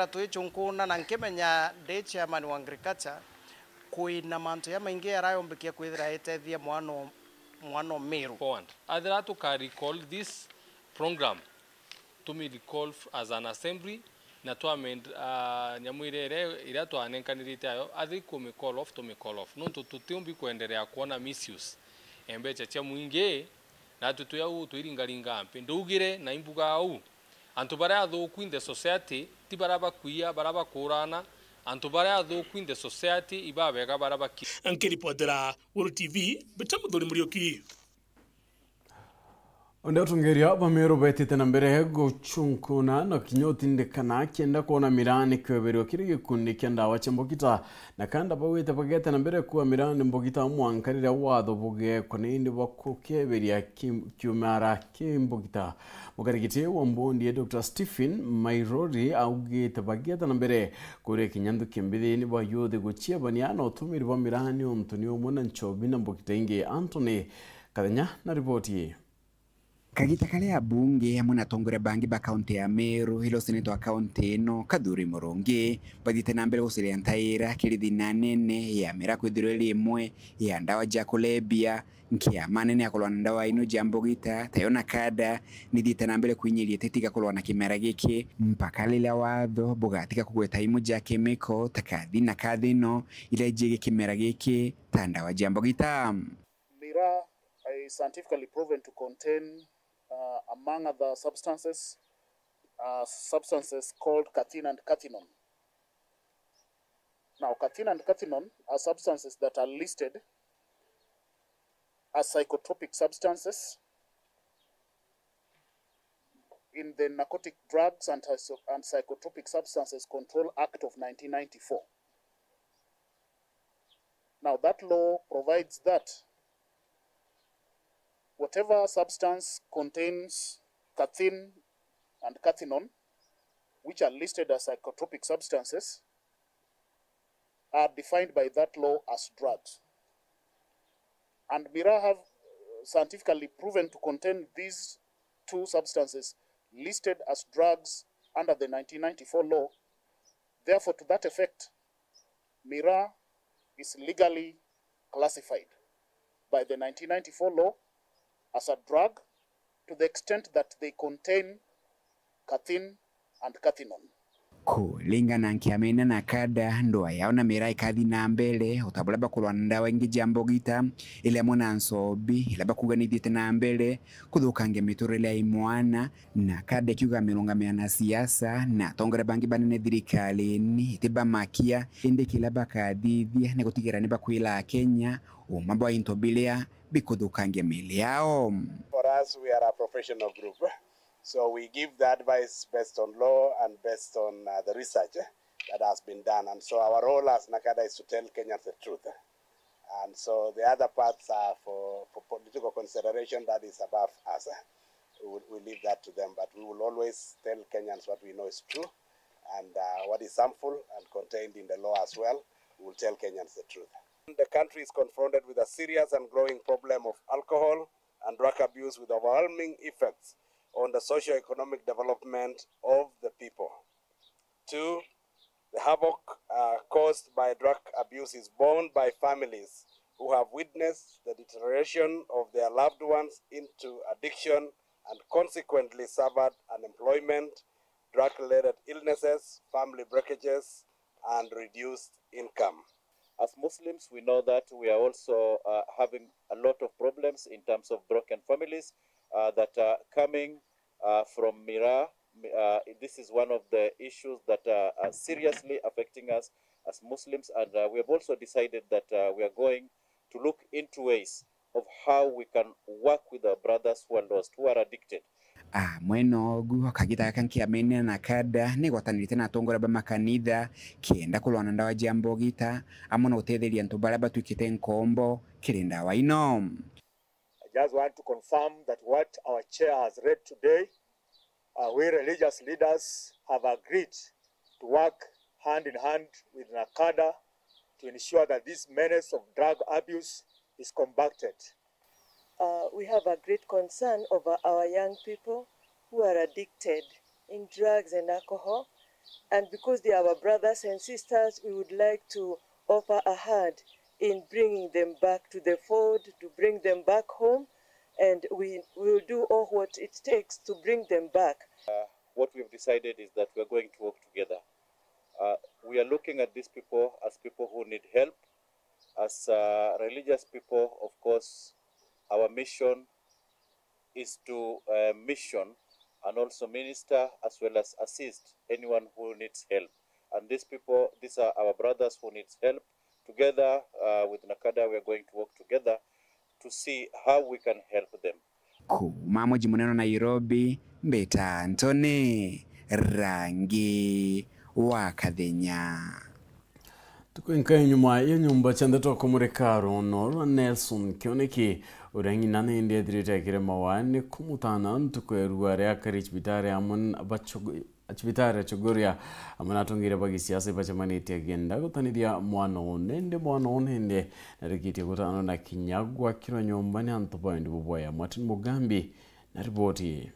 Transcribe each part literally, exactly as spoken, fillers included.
Twi Chunkuna na nkimenya ndi chairman wa agriculture, kwina mantu jamaingi jarayombikia kwithira itethia mwana o-, mwana o Meru. Forward. Athira tuka recall this program, tumi recall f-, as an assembly, na twa amend, ah, nyamu iria, iria, iria twanenkanirite ayo, athi kumi call off, tumi call off. Nontu tutiumbi kwenderea kwona misuse e mbecha cia mwingi, na twi twi au twiringaringa mpi. Ndugire na imbuga au. Antu baria athuku in the society, ti baria bakuia, baria bakurana. Antu baria athuku in the society, ibabega baria baki. Nkiripotera Guru T V, Mbita Muthuri Muriuki. Onde atongeria ba Meru betite na mbere guchunkuna na kinya utindikana kienda kwona miraa ni kweberwa kiri gikundi kia ndawa cia mbugita. Na kanda baugite bagete na mbere kuua miraa ni mbugita mwanka riria watho bugekwa na indi bakukeberia ki-, kiumara ki mbugita. Mukarigiti wa mbondi ya Doctor Stephen Mairori augite bageta na mbere kuria kinya nthuki mbithi ni bayuthi guciebania na utumiri bwa miraa ni untu ni umwe na nchobi na mbugita ingi. Anthony Kathenya na riboti ii. Kagita karia abunge amwe na atongoria bangi ba kaunti ya Meru, ila seneta wa kaunti ino, Kathuri Murungi, bathiite na mbere guciria ntaira kiri thina nene ya miraa kwithirwa iri imwe ya ndawa ja kulebia, nkiama nene ya kurwa na ndawa ino ja mbugita, tayo NACADA, nithiite na mbere kwinyiria ititiga kurwa na kimera giki, mpaka riria watho bugatiga kugweta imwe ja kemiko ta kathi na kathino, ila ijigi kimera giki ta ndawa ja mbugita. Miraa is scientifically proven to contain, uh, among other substances, uh, substances called cathin and cathinone. Now, cathin and cathinone are substances that are listed as psychotropic substances in the Narcotic Drugs and Psycho-, and Psychotropic Substances Control Act of nineteen ninety-four. Now, that law provides that whatever substance contains cathin and cathinone, which are listed as psychotropic substances, are defined by that law as drugs. And miraa have, uh, scientifically proven to contain these two substances listed as drugs under the nineteen ninety-four law. Therefore, to that effect, miraa is legally classified by the nineteen ninety-four law as a drug to the extent that they contain cathin and cathinone. Kuringana na nkiama ino NACADA, ndwaa yao na miraa ikathi na mbere, o ta buria bakurwa na ndawa ingi ja mbugita, iri amwe na nchobi, ila bakuuga nithiite na mbere kuthukangia miturire ya imwana, NACADA ikiuga mirungamio ya anasiasa na atongoria bangi banene thirikarine itibamakia, indi kila bakathithia ni gutigira ni bakwira Akenya uma bwa into biria bikuthukangia miili yao. For us, we are a professional group, so we give the advice based on law and based on, uh, the research, eh, that has been done. And so our role as NACADA is to tell Kenyans the truth, eh. And so the other parts are for, for political consideration that is above us, eh. We will, we leave that to them, but we will always tell Kenyans what we know is true, and, uh, what is harmful and contained in the law as well. We will tell Kenyans the truth. The country is confronted with a serious and growing problem of alcohol and drug abuse, with overwhelming effects on the socio-economic development of the people. Two, the havoc, uh, caused by drug abuse is borne by families who have witnessed the deterioration of their loved ones into addiction and consequently suffered unemployment, drug-related illnesses, family breakages, and reduced income. As Muslims, we know that we are also, uh, having a lot of problems in terms of broken families, uh, that are coming, uh, from miraa. Mi-, uh, this is one of the issues that, uh, are seriously affecting us as Muslims, and, uh, we have also decided that, uh, we are going to look into ways of how we can work with our brothers who are lost, who are addicted. Amwe nogu, o kagita gaka nkiama ino NACADA ni igwatanirite na atongoria ba makanitha kenda kurwa na ndawa ja mbugita, amwe na gutetheria antu baria batwikite nkombo kiri ndawa ino. I just want to confirm that what our chair has read today, uh, we religious leaders have agreed to work hand in hand with NACADA to ensure that this menace of drug abuse is combated. Uh, we have a great concern over our young people who are addicted in drugs and alcohol, And because they are our brothers and sisters, we would like to offer a hand in bringing them back to the fold, to bring them back home, and we will do all what it takes to bring them back. What we've decided is that we are going to work together. Uh, we are looking at these people as people who need help. As, uh, religious people, of course, our mission is to, uh, mission and also minister as well as assist anyone who needs help. And these people, these are our brothers who needs help. Together, uh, with NACADA, we are going to work together to see how we can help them. Kuuma muji munene wa Nairobi, mbita Anthony Rangi wa Kathenya. Tukwinka nyuma ya nyumba cia ndeto kumurika runo rwa Nelson Kioneki, uria ng'ina nindi ethirite akiremawa ni kumutana ntuku ya irua ria akari cibitari amwe na bachogo-, cibitari ya Chogoria, amwe na atongeria ba gisiasa ibacemanitie akienda gutanithia mwana uu, nindi mwana uu nindi narikitie gutanwa na kinya gwakirwa nyomba ni antu ba wendi bubwaya. Martin Mugambi na riboti.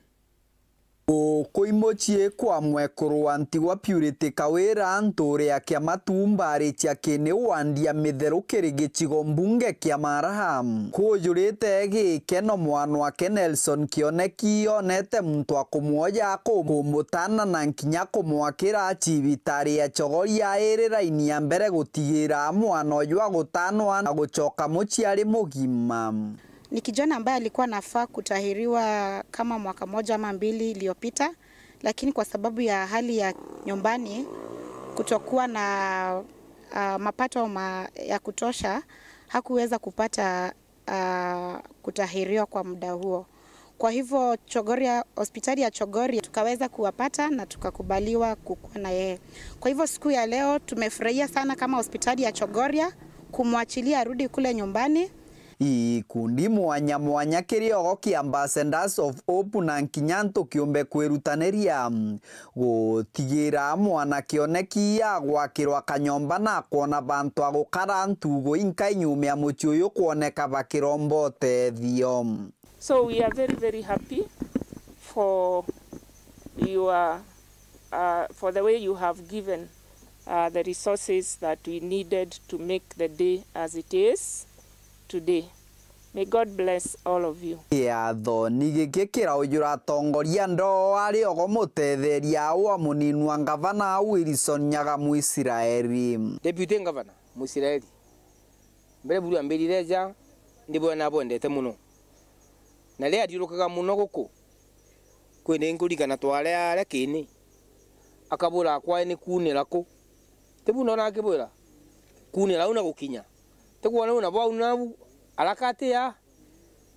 Guku i mucii kwa mwekuru wa ntigwa Purity Kawira, nturi ya Kiamatu, mbari cia Kini, wandi ya Mitheru kiri gicigo mbunge kia Maraha. Kujurite gikeno mwana wake Nelson Kioneki, onete muntu wa kumwoja, ku-, kumutana na nkinya kumwakira cibitari ya Chogoria iri raini ya mbere gutigira mwana uju agutanwa na gucoka mucii ari mugima. Ni kijana ambaye alikuwa anafaa kutahiriwa kama mwaka moja ama mbili iliyopita, lakini kwa sababu ya hali ya nyumbani kutokuwa na, ah, mapato ma-, ya kutosha, hakuweza kupata, ah, kutahiriwa kwa muda huo. Kwa hivyo Chogoria, hospitali ya Chogoria tukaweza kuwapata na tukakubaliwa kukuwa na yeye. Kwa hivyo siku ya leo tumefurahia sana kama hospitali ya Chogoria kumwachilia arudi kule nyumbani. Ikundi mwanya mwanya kiriogo kia Ambassadors of Hope na nkinya antu kiumbe kwirutaniria gutigira mwana Kioneki agwakirwa kanyomba na kwona bantu agukara, ntugo inkai nyuma ya mucii uyu kwoneka bakiromba utethio. So we are very, very happy for your, uh, for the way you have given, uh, the resources that we needed to make the day as it is today. May God bless all of you. Kiathoni giki kiraujura atongoria ndoo ari ogo mutetheria wa munini wa ngavana Wilson Nyaga Muisraeli. Deputy Governor Muisraeli, mbere buru ambirire ja, ndibwona abwendete muno. Na riria athiurukaga muno guku, kwindi nkurikana twari aria Kini, akabwira akwae ni kuunira ku. Ti bu ndona akibwira, kuunira au na gukinya. Ti kwona au na bwau na au, araka atia,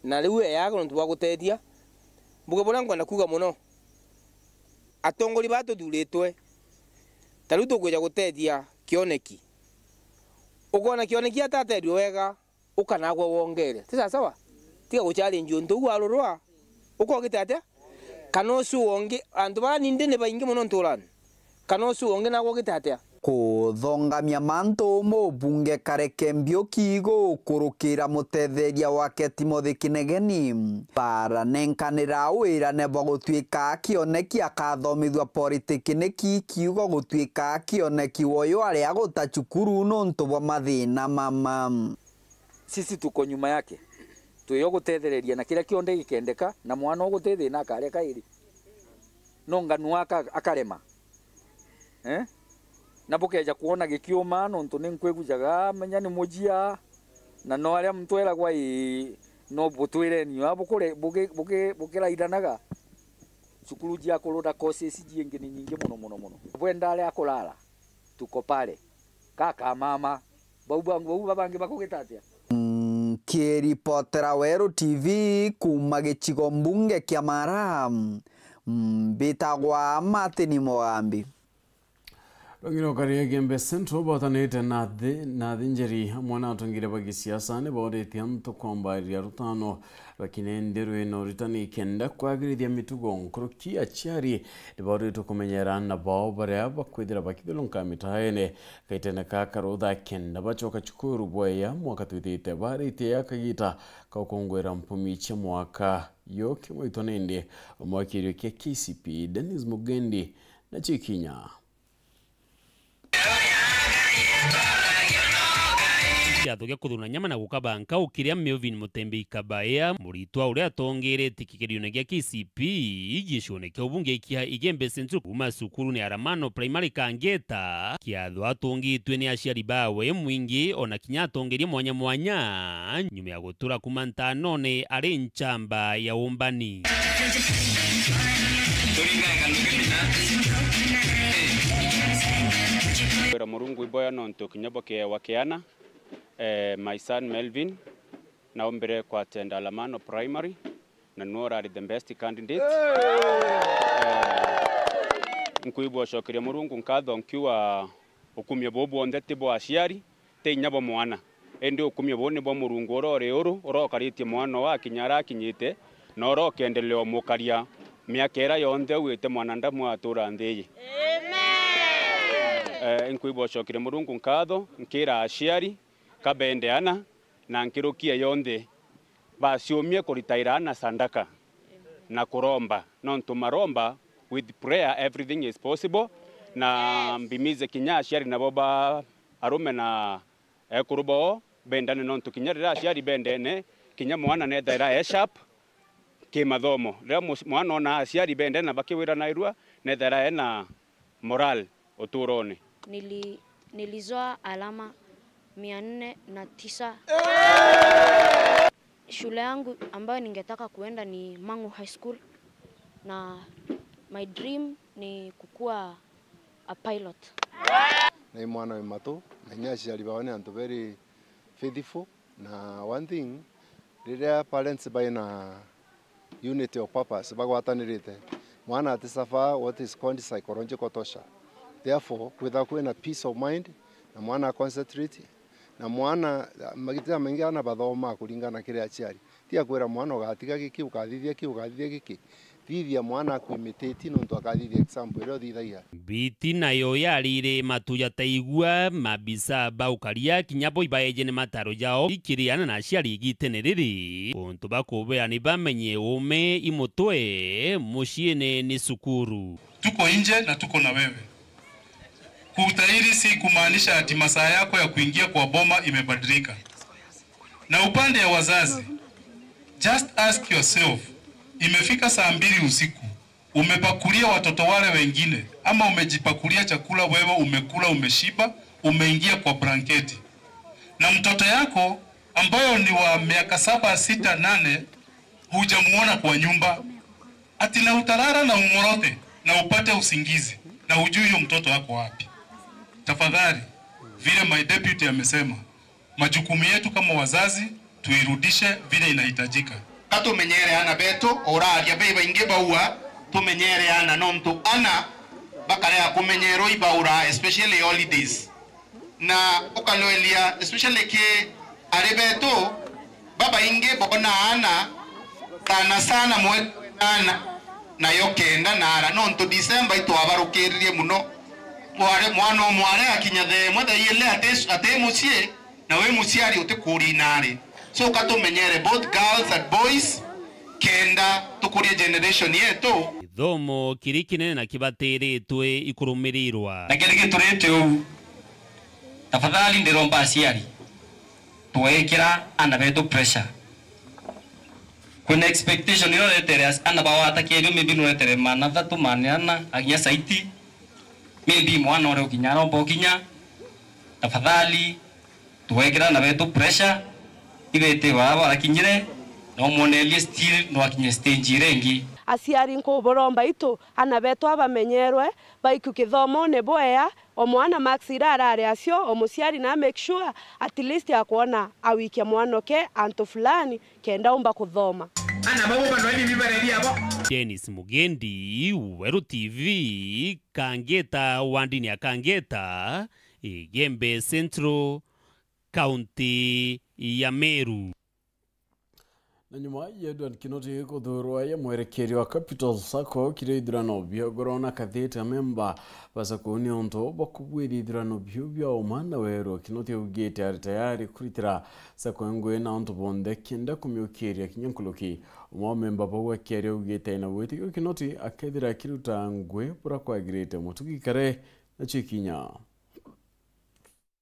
na riu eyaga nontu bwa gutethia. Mbuge buria nkwenda kuuga muno, atongori baa tuthuritwe, ta riu tukwija gutethia Kioneki. Ukoona Kioneki atateethua wega, uka naagwe wongere. Ti sawa sawa? Tiga guchallenge untu uu warurwa. Ukogite atia? Kana ucio wongi, antu baa nindi ni baingi mono nturani. Kana ucio wongi naagwe ugite atia? Kuthongamia mantu, mubunge Kareke Mbiuki gukurukira mutetheria wake Timothy Kinegeni. Baranenkanira wirane bwa gutuika Kioneki akathomithua politiki, niki kiugo gutuika Kioneki woyo aria guta cukuru nontu bwa mathina mama. Sisi tuko nyuma yake. Twio gutethereria na kiria kionthe gikendeka, na mwana uu guti thina akaria kairi. No nganu aka-, akarema. Eh? Na bukeja kwona gikiuma, nontu ni nkwigujaga, menya ni mujia, na no aria muntu eragwa, ii, no butwireni, a bukure-, buki-, buki-, bukiraithanaga. Cukuru cia kuruda courses jingi ni nyingi muno, muno, muno. Bwenda aria akurara, tuko pale. Kaka mama, bau bangu, bau babangi bakugita atia? Nkiripotera Weru T V kuuma gicigo mbunge kia Mara, mbitagwa Martin Mugambi. Rwang'iro kari Igembe Central botanite na thi-, na athinjiri amwe na atongeria ba gisiasa ni bauritie antu kwambariria rutano rwa Kinende rwina uritani kenda kwagirithia mitugo. Nkuruki aciari ni bauritwe kumenyera aana bao baria bakwithira bakithilunka mitaene kaitene ka karutha kenda bacoka cukuru bwaya mwaka twithite. Baritie akagita ka gukungwira mpumi cia mwaka yo kimwito nindi omwe wa kirio kia K C P Dennis Mugendi na cikinya. Gatho gia kuthuna nyama na gukaba nkau kiria Melvin Mutembei Kabaea, muritwa uria atongeretie kigerione gia K C P gicione kia ubunge kia Igembe Central kuuma cukuru ni Aramano Primary Kangeta, kiatho atungitwe ni aciari bawe, mwingi ona kinya atongeria mwanya mwanya, nyuma ya gutura kuuma ntanone ari nchamba ya umbani. Kwira Murungu iboya nontu kinya bwa kiewa kiana, eh, my son Melvin, naumbire kwa attend Alamano Primary, na nwe urari the best candidate. Eh, nkwigua ucokeria Murungu nkatho nkiuga ukumio buu bwonthe ti bwa aciari, ti inya bwa mwana, indi ukumio buu ni bwa Murungu uria uri uru, uria ukaritie mwana uyu akinya aria akinyite, na uria ukendelea umukaria miaka iria yonthe ugite mwanadamu atura nthi iji. Eh, nkwigua ucokeria Murungu nkatho, nkira aciari, kabende ana, na nkirukia yonthe, baciumie kuritaira ana sandaka na kuromba, nontu maromba, with prayer everything is possible. Na mbimize kinya aciari nabo ba arume na ekuru bao bendane, nontu kinya riria aciari bendene, kinya mwana nethaira e sharp kimathomo. Riria mus-, mwana ona aciari bendene na bakiwiranairua, nethaira ena moral uturone. Nili-, nilizoa alama mia nne na tisa. Shule yangu ambayo ningetaka kuenda ni Mang'u High School, na my dream ni kukua a pilot. Ni mwana wi matu, na inya aciari bawe ni antu very faithful, na one thing, riria parents baina unity of purpose, bagwatanirite, mwana ati suffer what is called psychological torture. Therefore, kwitha kwina peace of mind, na mwana a concentrate, na mwana, magita maingi ana bathoma kuringana kiri aciari. Tiga kwira mwana ugatiga giki, ukathithia ki, ukathithia giki. Thithia mwana akuimititi nontu akathithia example iria uthithagia. Mbiti nayo yarire matu jataigua, mabisa ba ukaria kinya bo ibaeje ni mataro jao ikiriana na aciari igitene riri, untu bakubea ni bamenye ume i mutwe, muciine ni cukuru. Tuko nje na tuko na wewe. Kutahiri si kumaanisha ati masaa yako ya kuingia kwa boma imebadilika. Na upande ya wazazi, just ask yourself, imefika saa mbili usiku, umepakulia watoto wale wengine, ama umejipakulia chakula wewe, umekula, umeshiba, umeingia kwa blanketi. Na mtoto yako ambayo ni wa miaka saba, sita, nane, hujamuona kwa nyumba. Ati na utalala na ung'orote na upate usingizi na ujui huyo mtoto ako wapi. Tafadhali, vile my deputy amesema, majukumu yetu kama wazazi tuirudishe vile inahitajika. Ka tumenyere ana betu, o uraria be baingi baua, tumenyere ana, nontu ana bakarega kumenyerwa ibaura, especially holidays. Na ukalwelia, especially ki ari betu, babaingi bona ana, sana sana mweri wenana, nayo kenda nara, nontu December itwabarukiririe muno. Mware-, mwana o mware akinya thaa imwe, thaa iiri ati, ati mucii, na wi muciari utikuria inari. So, ka tumenyere both girls and boys, kenda tukurie generation yetu. Githomo kiri kinene na kibatiritwe ikurumirirwa. Na kiri giturite uu, tafadhali ndiromba aciari, twekira ana betu pressure. Kwina expectation iria uretere as-, ana bao atakirio, maybe nuretere maana thatu, maana ana, akinya saiti, maybe mwana uria ukinya aromba ukinya, tafadhali, twekira ana betu pressure, ibete baba barakinyire, na umwonerie still no akinye stage iria ingi. Aciari nkuburomba itu, ana betu abamenyerwe, baiku kithomone bwea, o mwana marks iria arari acio, o muciari na make sure at least akwona awikia mwanoke antu fulani, kenda umba kuthoma. Ana bau bandu bibi barebi abo. Dennis Mugendi, Weru T V, Kangeta, wandini ya Kangeta, Igembe Central, kaunti ya Meru. Na nyuma ya Edward Kinoti kuthurwa ya mwerekeria wa Capital Sacco kiria ithurano bia Goro na Kathite, amemba ba Sacco ni untu bwa kubwithia ithurano biu bia uma, na Weru Kinoti augite ari tayari kuritira Sacco ngui na untu bonthe kenda kumiukiria kinya nkuruki. Umwe wa memba bau akiaria augite ena witikio Kinoti akethira akiruta ngui buria kwagirite. Mutugi Kare nacio ikinya.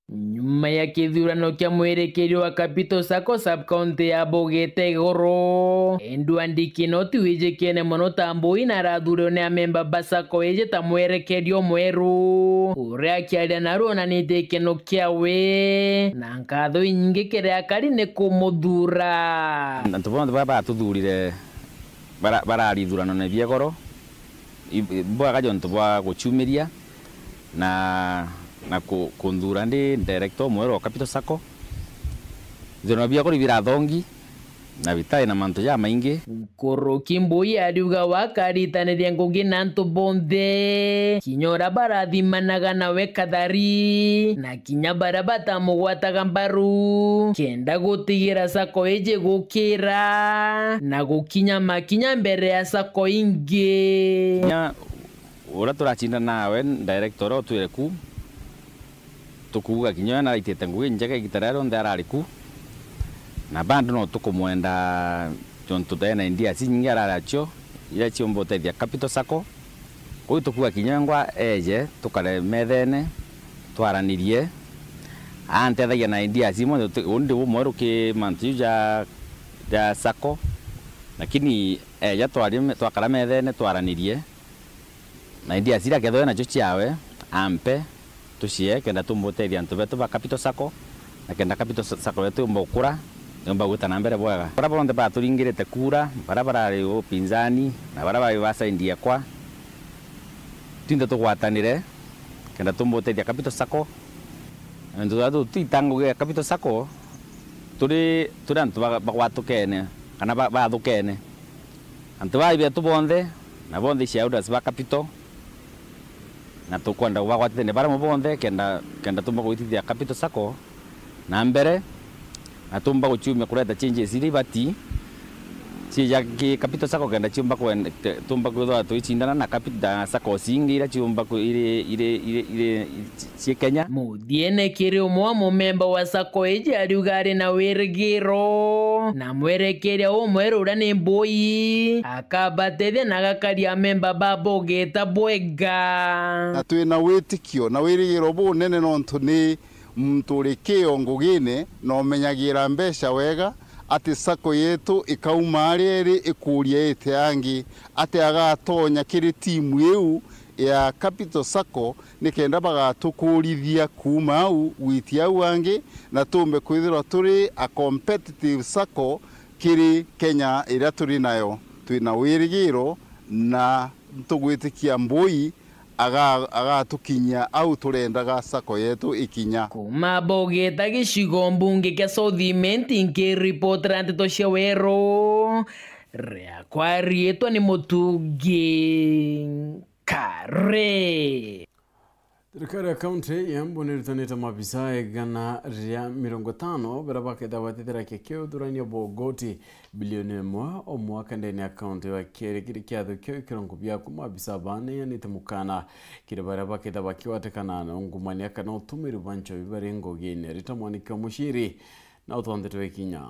Nyuma ya kithurano kia mwerekerio wa Capital Sacco sub-county ya Bugite Iguru, Edward Kinoti wijikene mono ta Mbui na arathurirwe ni amemba ba sacco iji ta mwerekerio mweru. Uria akiaria naru onanitie gikeno kiawe na nkatho inyingi kiri akari ni kumuthura. Antu bonthe baria batuthurire bara-, barari ithuranone bia igoro, i-, i-, bwega jontu bwa guciumiria na, na ku-, kunthura ndi director umweru wa Capital Sacco. Ithurano bia igoro ibirathongi na bitari na mantu jamaingi. Nkuruki Mbui ariuga we akaritaniria ngugi na antu bonthe, kinya uria barathimanaga nawe kathari, na kinya baria batamugwataga mbaru, kenda gutigira sacco iji gukira na gukinya makinya mbere ya sacco ingi. Kinya uria turacindana nawe, director uria utwire ku, tukuuga kinya we naraitite ngugi njega igita riria rionthe arari ku, na bado no tukumwenda jontu ena ideas inyingi arari acio iria ciumba utethia Capital Sacco. Kwou tukuuga kinya wengwa eeje tukare methene twaranirie, antethagia na ideas imwe, undi umweru ki mantu juu ja, ja sacco, lakini eeja twari-, twakara methene twaranirie, na ideas iria akethirwa enacio ciawe ampe tucie kenda tumbutethia antu betu ba Capital Sacco, na kenda Capital Sa-, Sacco yetu yumba gukura, yumba gwita na mbere bwega. Baria bonthe baturingirite kura, baria barari upinzani, na baria bari ba side yakwa, twinthe tugwatanire kenda tumbutethia Capital Sacco. Na antu turia tu-, twita ngugi ya Capital Sacco, turi, turi antu ba-, bagwatukene kana ba-, bathukene. Antu baa betu bonthe, na bonthe shareholders ba Capital, na tukwenda kubagwatithania baria bonthe kenda, kenda tumba kuitithia Capital Sacco na mbere, na tumba guciumia kureta changes iria ibati cia ki Capital Sacco kenda ciumba kwenda, te-, tumba kwithirwa tuicindana na Capital, na sacco cingi iria ciumba ku-, iri, iri, iri, iri ci-, ci Kenya. Thiene kiri umwe wa mumemba wa sacco iji ariuga ari na wirigiro na mwerekeria umweru uria ni Mbui akabatethia na agakaria amemba ba Bugita bwega. Na twi na witikio na wirigiro bunene nontu ni muntu uri kio ngugine na umenyagira mbeca wega, ati sacco yetu ikauma aria iri ikuria ite angi, ati agatonya kiri timu iu ya Capital Sacco nikenda bagatukurithia kuuma au gwitia au angi, na tumbe kwithirwa turi a competitive sacco kiri Kenya iria turi nayo. Twina wirigiro na tugwitikia Mbui aga-, agatukinyia au turendaga sacco yetu ikinya. Kuuma Bugita gicigo mbunge kia South Imenti, nkiripotera nteto cia Weru, riakwa riitwa ni Mutungi Kare. Thirikari ya kaunti ya Embu nirutanite maabisa igana ria mirongo itano baria bakethira batithira kikiuthurania bwa ugoti bilioni imwe o mwaka ndene ya kaunti ya Kieri. Kiri kiatho kiu kirongo biaku maabisa baneanite mukana kiri baria bakethira bakigwatikana na ungumania kana utumiri bwa nchobi bari ngugine. Rita Mwaniki wa Muciri na utwanthitwe ikinya.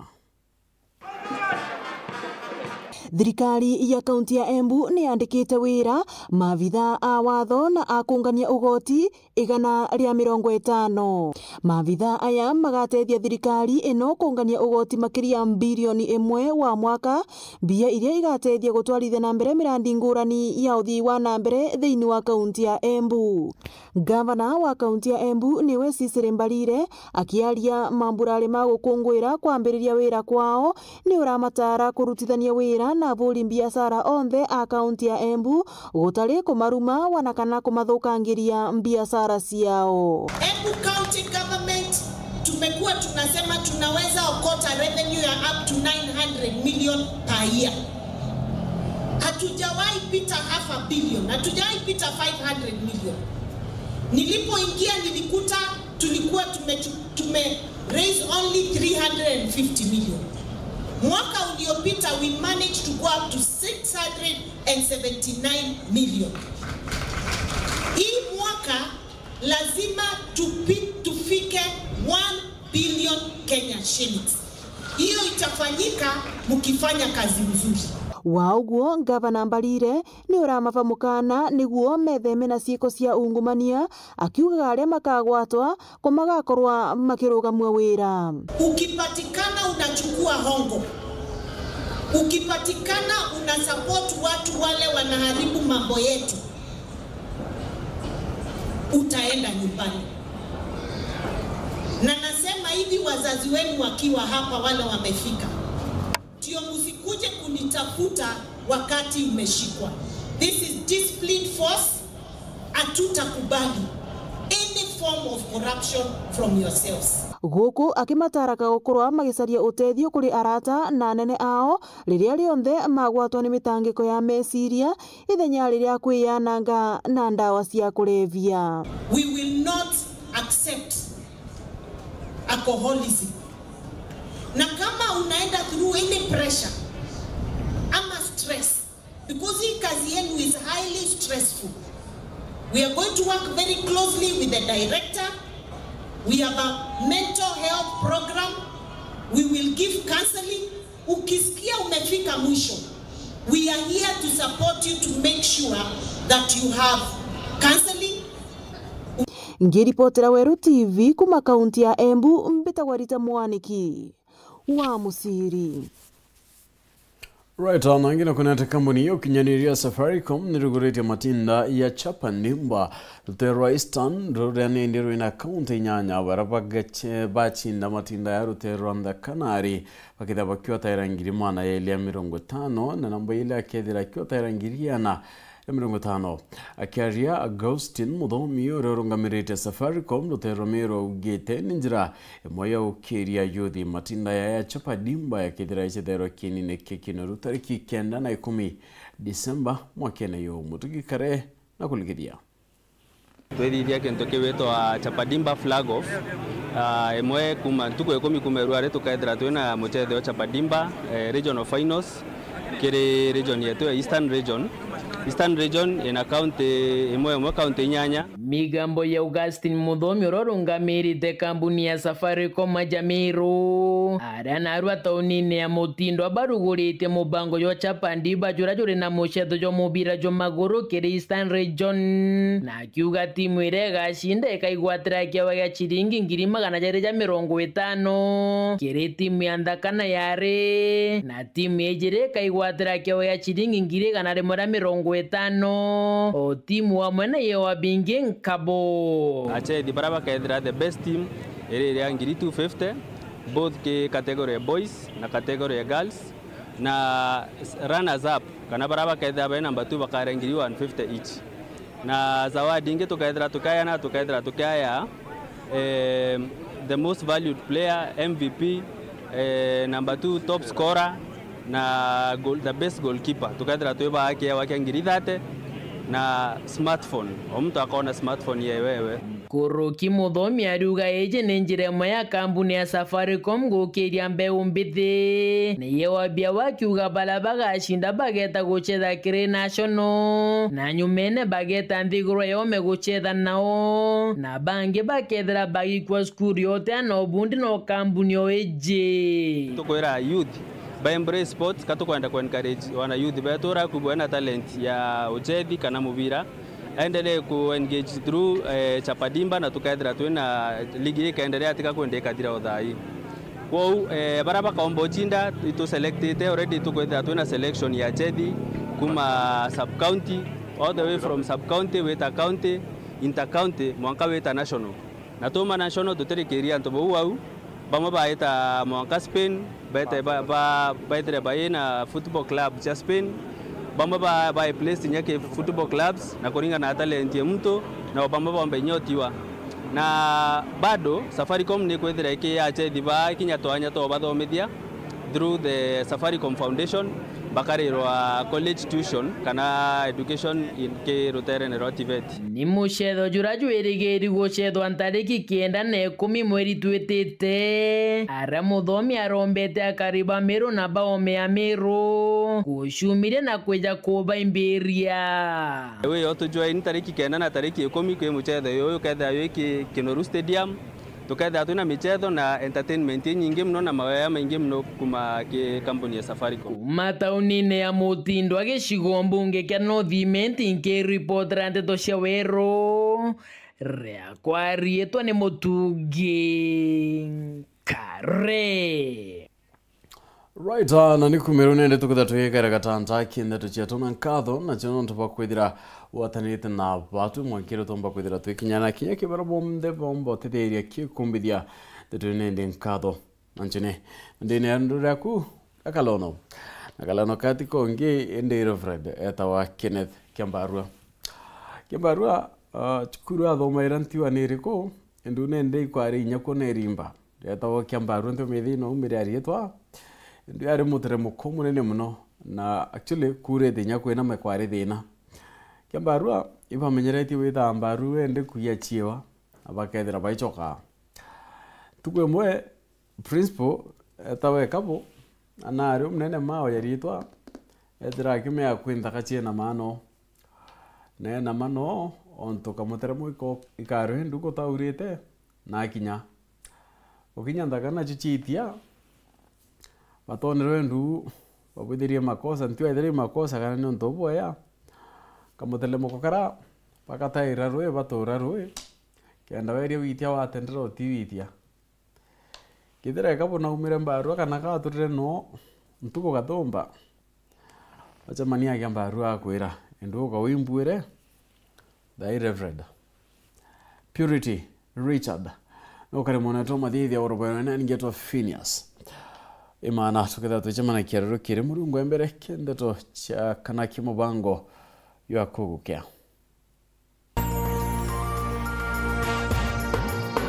Thirikari ya kaunti ya Embu ni yandikite wira maabitha a watho na a kungania ugoti igana ria mirongo itano. Maabitha aya magatethia thirikari ino kungania ugoti makiria ya bilioni imwe wa mwaka, mbia iria igatethia gutwarithia na mbere mirandi ngurani ya uthii wa na mbere thiini wa kaunti ya Embu. Ngavana wa kaunti ya Embu niwe Cecily Mbarire, akiaria mamburari ma gukunguira kwambiriria wira kwao, ni uramataara kurutithania wira na aburi mbiacara onthe a kaunti ya Embu, gutari kumaruma wana kana kumathukangiria mbiacara ciao. Embu County Government tumekuwa tunasema tunaweza okota revenue ya up to nine hundred million per year. Hatujawahi pita half a billion, hatujawahi pita five hundred million. Nilipoingia nilikuta tulikuwa tume, tume raise only three hundred and fifty million. Mwaka uliopita we managed to go up to six hundred and seventy-nine million. Hii mwaka lazima tupi-, tufike one billion Kenya shillings. Hiyo itafanyika mkifanya kazi mzuri. Wa uguo, Ngavana Mbarire ni uramava mukana niguo metheme na ciiko cia ungumania, akiugaga aria makagwatwa ko magakorwa makirugamua wira. Ukipatikana unachukua hongo, ukipatikana una support watu wale wanaharibu mambo yetu, utaenda nyumbani. Na nasema hivi, wazazi wenu wakiwa hapa, wale wamefika, ndio msikuje kunitafuta wakati umeshikwa. This is disciplined force. Hatutakubali any form of corruption from yourselves. Guku akimatara ka gukorwa magicaria utethio kuri arata na anene ao riria rionthe magwatwa ni mitangiko ya meciria, ithenya riria kwiyananga na ndawa cia kulevya. We will not accept alcoholism. Na kama unaenda through any pressure ama stress, because hii kazi yenu is highly stressful, we are going to work very closely with the director. We have a mental health program. We will give counseling. Ukisikia umefika mwisho, we are here to support you to make sure that you have counseling. Ngiripotera Weru T V kuma kaunti ya Embu, mbitagwa Rita Mwaniki wa Musiri. Right, na ngina kunete kambuni ya ukinyaniria Safaricom niruguritie matinda ya Chapa Dimba, rutere rwa Eastern, ruria nindi rwina kaunti inyanya, bara bagache-, bacinda matinda ya rutere rwa Nthakanari, bakethira bakiota ira ngiri magana yeli ya mirongo itano, na namba ile akethira akiota ira ngiri igana ya mirongo itano. Akiaria Augustine Muthomi, uria urungamirite Safaricom rutere rwa Meru, augite ni njira imwe ya ukiria yuthi matinda ya, ya Chapa Dimba yakethira icetherwa kiinine kia kinoru tariki kenda na ikumi Disemba mwakene uyu. Mutugi kare na kuligithia. Twithithia kintu kiwitwa Chapa Dimba flag off. Ah, imwe kuma ntuku ikumi kuma ruari tukethira twina mucetheo Chapa Dimba, eh, regional finals kiri region yetu ya Eastern Region. Eastern Region ina county imwe imwe, county inyanya. Migambo ya Augustine Muthomi uria urungamirite kambuni ya Safaricom aja Meru, aria narua taunine ya Mutindwa baruguritie mubango jwa Chapa Dimba juria juri na mucetho jwa mubira jwa maguru kiri Eastern Region, na akiuga timu iria igacinda ikaigwatira kiewa gia ciringi ngiri magana jeri ja mirongo itano kiri timu ya Nthaka na Yari, na timu ijiri ikaigwatira kiewa gia ciringi ngiri igana rimwe ria mirongo itano, o timu amwe na yewa bingi nkabo. Achethi bara bakethira the best team iri iria ngiri two fifty, both ki category ya boys na category ya girls, na s-, runners up, kana bara bakethira bai number two bakare ngiri one fifty each. Na zawadi ingi tukethira tukayana, tukethira tukaya, eh, the most valued player, M V P, eh, number two top scorer, na goal, the best goalkeeper. Tukethira twi baa kiewa kia ngiri thirty na smartphone. O muntu akona smartphone yewe. Kuruki Muthomi ariuga iji ni njira imwe ya kambuni ya Safaricom gukiria mbeu mbithi. Ni yewa biao akiuga bara bagacinda bageta gucetha kiri National, na nyumene bageta nthiguru ya ome gucetha nao, na bangi bakethira bagikua cukuru yote ana ubundi no kambuni o iji. Tukwira youth ba embrace sports, ka tukwenda ku encourage wana youth betu uria akubwa ena talent ya uchethi kana mubira, aendelee ku engage through, eh, Chapa Dimba, na tukethira twina ligi ikaendelea, tika kwenda ikathira o thaa ii. Kwou, eh, bara bakaomba ucinda, itu selectite already, tukwithira twina selection ya achethi kuma sub county, all the way from sub county, wita county, inter county, mwanka wita national. Na tuma national tutirikiria antu bau au, bamwe baita mwanka Spain, baite ba, ba, baitire bai na football club cia Spain, bamwe ba, ba place inya ki football clubs, na kuringana na talent ya muntu, na bamwe bombe inya utiwa. Na bado, Safaricom ni kwithira iki achethi ba kinya twanya twa bathomithia through the Safaricom Foundation, bakarirwa college tuition kana education in, ki ruterene rwa TVET. Ni mucetho jura jwirigiri gucethwa ntariki kenda na ikumi mweri twitite, aria muthomi arombete akari ba Meru na baome ya Meru gucumiria na kwija kubaimbiria. Wi yo tujoin tariki kenda na tariki ikumi kwi mucetho uyu ukethira wi ki-, Kinoru Stadium. Tukethira twina michezo na entertainment inyingi muno na maweya maingi muno kuma ki kampuni ya Safaricom. Kuma taunine ya Mutindwa gicigo mbunge kia North Imenti, nkiripotera ndeto cia weru, riakwa riitwa ni Mutungi Kare. Right, ah, na ni kumiro nende tukitha twigekera gatanta ki ndeto cietu na nkatho, na cio nontu bwa kwithira watanite na batwi mwankire tumba kwithira twikinyana kinya kibara bonthe bomba utithiria kikumbithia ndeto nende nkatho. Na ncine ndine andu riaku akalono na kalono kati kongi indi Reverend etawa Kenneth Kiambarua. Kiambarua, ah, cukuru athomaira ntiwa ni iriku? Indu nende ikwari inya kuona irimba. Rietagwa Kiambarua, ntiumithi no umire ariitwa. Indu yari muteremuko munene muno, na actually kuurite inya kwinama kwari thina. Kiambarua ibamenyeretie withaa mbaru ende kuiachiwa, na bakethira baichokaa. Ntuku imwe, principal etawa Ekabu, na nari umunene mao yariitwa, ethira akimea kwi nthaka ciina maano. Neena ma noo, ontu kamuteremo iko-, ikaru indu kutaurite, na akinya. Gukinya nthaka nacio ciitia, batonerwe indu babwithirie makosa, ntiwa ethira i makosa kana ni untu bubwea. Kamutelemoko kara, bagataira rui, batuura rui, kenda weria witia watendera utiwitia. Kithira eka bunaumire mbarua kana gaturire noo ntuku gatumba, acemania agia mbarua akwira, "Induka wimbuire, thy Reverend Purity Richard." Nukari mwana tu mathithia urobero na ningetwa Phineas. Imana tuketha twicemana kiaruru kiri Murungu embere kindeto cia kana kimubango ya kugukea.